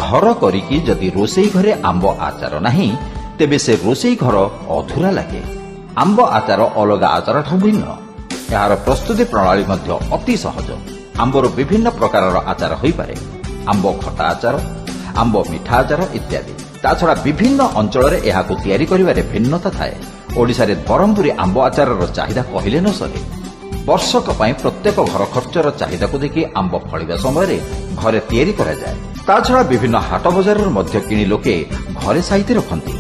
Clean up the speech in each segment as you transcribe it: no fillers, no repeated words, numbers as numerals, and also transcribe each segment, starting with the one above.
ଘର କରିକି ଯଦି ରୋଷେଇ ଘରେ ଆମ୍ବ ଆଚାର ନାହିଁ, ତେବେ ସେ ରୋଷେଇ ଘର ଅଧୁରା ଲାଗେ। ଆମ୍ବ ଆଚାର ଅଲଗା ଆଚାରଠୁ ଭିନ୍ନ। ଏହାର ପ୍ରସ୍ତୁତି ପ୍ରଣାଳୀ ମଧ୍ୟ ଅତି ସହଜ। ଆମ୍ବରୁ ବିଭିନ୍ନ ପ୍ରକାରର ଆଚାର ହୋଇପାରେ। ଆମ୍ବ ଖଟା ଆଚାର, ଆମ୍ବ ମିଠା ଆଚାର ଇତ୍ୟାଦି। ତାଛଡ଼ା ବିଭିନ୍ନ ଅଞ୍ଚଳରେ ଏହାକୁ ତିଆରି କରିବାରେ ଭିନ୍ନତା ଥାଏ। ଓଡ଼ିଶାରେ ବ୍ରହ୍ମପୁରୀ ଆମ୍ବ ଆଚାରର ଚାହିଦା କହିଲେ ନ ସରେ। ବର୍ଷକ ପାଇଁ ପ୍ରତ୍ୟେକ ଘର ଖର୍ଚ୍ଚର ଚାହିଦାକୁ ଦେଖି ଆମ୍ବ ଫଳିବା ସମୟରେ ଘରେ ତିଆରି କରାଯାଏ। ତାଛଡ଼ା ବିଭିନ୍ନ ହାଟ ବଜାରରୁ ମଧ୍ୟ କିଣି ଲୋକେ ଘରେ ସାଇତି ରଖନ୍ତି।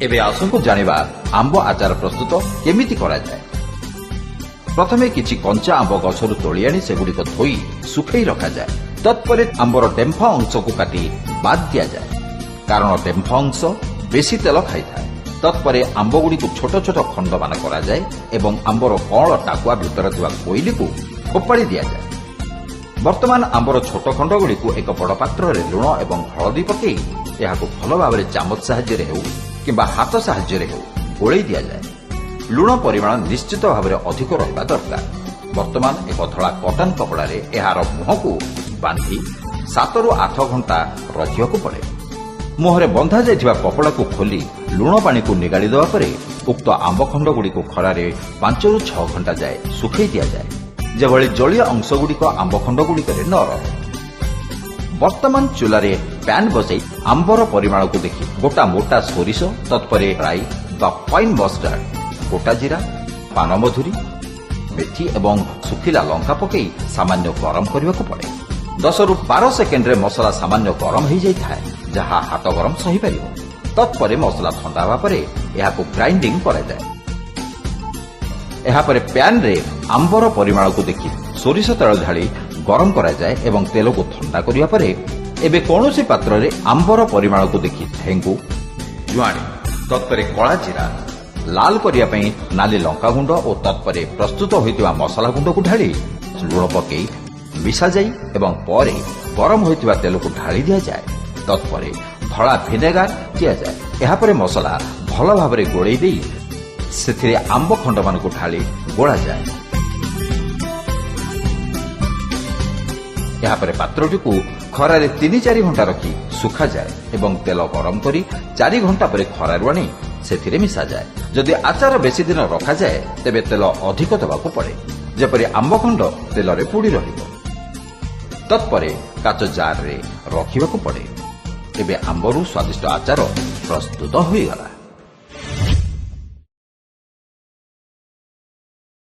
ଏବେ ଆସନ୍ତୁ ଜାଣିବା ଆମ୍ବ ଆଚାର ପ୍ରସ୍ତୁତ କେମିତି କରାଯାଏ। ପ୍ରଥମେ କିଛି କଞ୍ଚା ଆମ୍ବ ଗଛରୁ ତୋଳି ଆଣି ସେଗୁଡ଼ିକ ଧୋଇ ଶୁଖେଇ ରଖାଯାଏ। ତତ୍ପରେ ଆମ୍ବର ଡେମ୍ଫ ଅଂଶକୁ କାଟି ବାଦ୍ ଦିଆଯାଏ, କାରଣ ଡେମ୍ଫ ଅଂଶ ବେଶୀ ତେଲ ଖାଇଥାଏ। ତତ୍ପରେ ଆମ୍ବଗୁଡ଼ିକୁ ଛୋଟ ଛୋଟ ଖଣ୍ଡମାନ କରାଯାଏ ଏବଂ ଆମ୍ବର କଅଁଳ ଟାକୁଆ ଭିତରେ ଥିବା କୋଇଲିକୁ ଫୋପାଡ଼ି ଦିଆଯାଏ। ବର୍ତ୍ତମାନ ଆମ୍ବର ଛୋଟ ଖଣ୍ଡଗୁଡ଼ିକୁ ଏକ ବଡ଼ ପାତ୍ରରେ ଲୁଣ ଏବଂ ହଳଦୀ ପକାଇ ଏହାକୁ ଭଲ ଭାବରେ ଚାମଚ ସାହାଯ୍ୟରେ ହେଉ କିମ୍ବା ହାତ ସାହାଯ୍ୟରେ ହେଉ ଗୋଳେଇ ଦିଆଯାଏ। ଲୁଣ ପରିମାଣ ନିଶ୍ଚିତ ଭାବରେ ଅଧିକ ରହିବା ଦରକାର। ବର୍ତ୍ତମାନ ଏକ ଧଳା କଟନ କପଡ଼ାରେ ଏହାର ମୁହଁକୁ ବାନ୍ଧି 7ରୁ 8 ଘଣ୍ଟା ରଖିବାକୁ ପଡ଼େ। ମୁହଁରେ ବନ୍ଧା ଯାଇଥିବା କପଡ଼ାକୁ ଖୋଲି ଲୁଣ ପାଣିକୁ ନିଗାଡ଼ି ଦେବା ପରେ ଉକ୍ତ ଆମ୍ବ ଖଣ୍ଡଗୁଡ଼ିକୁ ଖରାରେ 5ରୁ 6 ଘଣ୍ଟା ଯାଏ ଶୁଖେଇ ଦିଆଯାଏ, ଯେଭଳି ଜଳୀୟ ଅଂଶଗୁଡ଼ିକ ଆମ୍ବ ଖଣ୍ଡଗୁଡ଼ିକରେ ନ ରହେ। ବର୍ତ୍ତମାନ ଚୁଲାରେ ପ୍ୟାନ୍ ବସାଇ ଆମ୍ବର ପରିମାଣକୁ ଦେଖି ଗୋଟା ମୋଟା ସୋରିଷ, ତତ୍ପରେ ରାଇ ବା ଫାଇନ୍ ମଷ୍ଟାର୍ଡ, ଗୋଟା ଜିରା, ପାନମଧୁରୀ, ମେଥି ଏବଂ ଶୁଖିଲା ଲଙ୍କା ପକାଇ ସାମାନ୍ୟ ଗରମ କରିବାକୁ ପଡ଼େ। 10ରୁ 12 ସେକେଣ୍ଡରେ ମସଲା ସାମାନ୍ୟ ଗରମ ହୋଇଯାଇଥାଏ, ଯାହା ହାତ ଗରମ ସହିପାରିବ। ତତ୍ପରେ ମସଲା ଥଣ୍ଡା ହେବା ପରେ ଏହାକୁ ଗ୍ରାଇଣ୍ଡିଂ କରାଯାଏ। ଏହାପରେ ପ୍ୟାନରେ ଆମ୍ବର ପରିମାଣକୁ ଦେଖି ସୋରିଷ ତେଲ ଢାଳି ଗରମ କରାଯାଏ ଏବଂ ତେଲକୁ ଥଣ୍ଡା କରିବା ପରେ ଏବେ କୌଣସି ପାତ୍ରରେ ଆମ୍ବର ପରିମାଣକୁ ଦେଖି ହେଙ୍ଗୁ, ଜୁଆଣି, ତତ୍ପରେ କଳା ଜିରା, ଲାଲ କରିବା ପାଇଁ ନାଲି ଲଙ୍କାଗୁଣ୍ଡ ଓ ତତ୍ପରେ ପ୍ରସ୍ତୁତ ହୋଇଥିବା ମସଲା ଗୁଣ୍ଡକୁ ଢାଳି ଲୁଣ ପକାଇ ମିଶାଯାଇ ଏବଂ ପରେ ଗରମ ହୋଇଥିବା ତେଲକୁ ଢାଳି ଦିଆଯାଏ। ତତ୍ପରେ ଧଳା ଭିନେଗାର ଦିଆଯାଏ। ଏହାପରେ ମସଲା ଭଲ ଭାବରେ ଗୋଳେଇ ଦେଇ ସେଥିରେ ଆମ୍ବ ଖଣ୍ଡମାନଙ୍କୁ ଢାଳି ଗୋଳାଯାଏ। ଏହାପରେ ପାତ୍ରଟିକୁ ଖରାରେ 3-4 ଘଣ୍ଟା ରଖି ଶୁଖାଯାଏ ଏବଂ ତେଲ ଗରମ କରି 4 ଘଣ୍ଟା ପରେ ଖରାରୁ ଆଣି ସେଥିରେ ମିଶାଯାଏ। ଯଦି ଆଚାର ବେଶୀ ଦିନ ରଖାଯାଏ, ତେବେ ତେଲ ଅଧିକ ଦେବାକୁ ପଡ଼େ, ଯେପରି ଆମ୍ବ ଖଣ୍ଡ ତେଲରେ ବୁଡ଼ି ରହିବ। ତତ୍ପରେ କାଚ ଜାରରେ ରଖିବାକୁ ପଡ଼େ। ଏବେ ଆମ୍ବରୁ ସ୍ୱାଦିଷ୍ଟ ଆଚାର ପ୍ରସ୍ତୁତ ହୋଇଗଲା।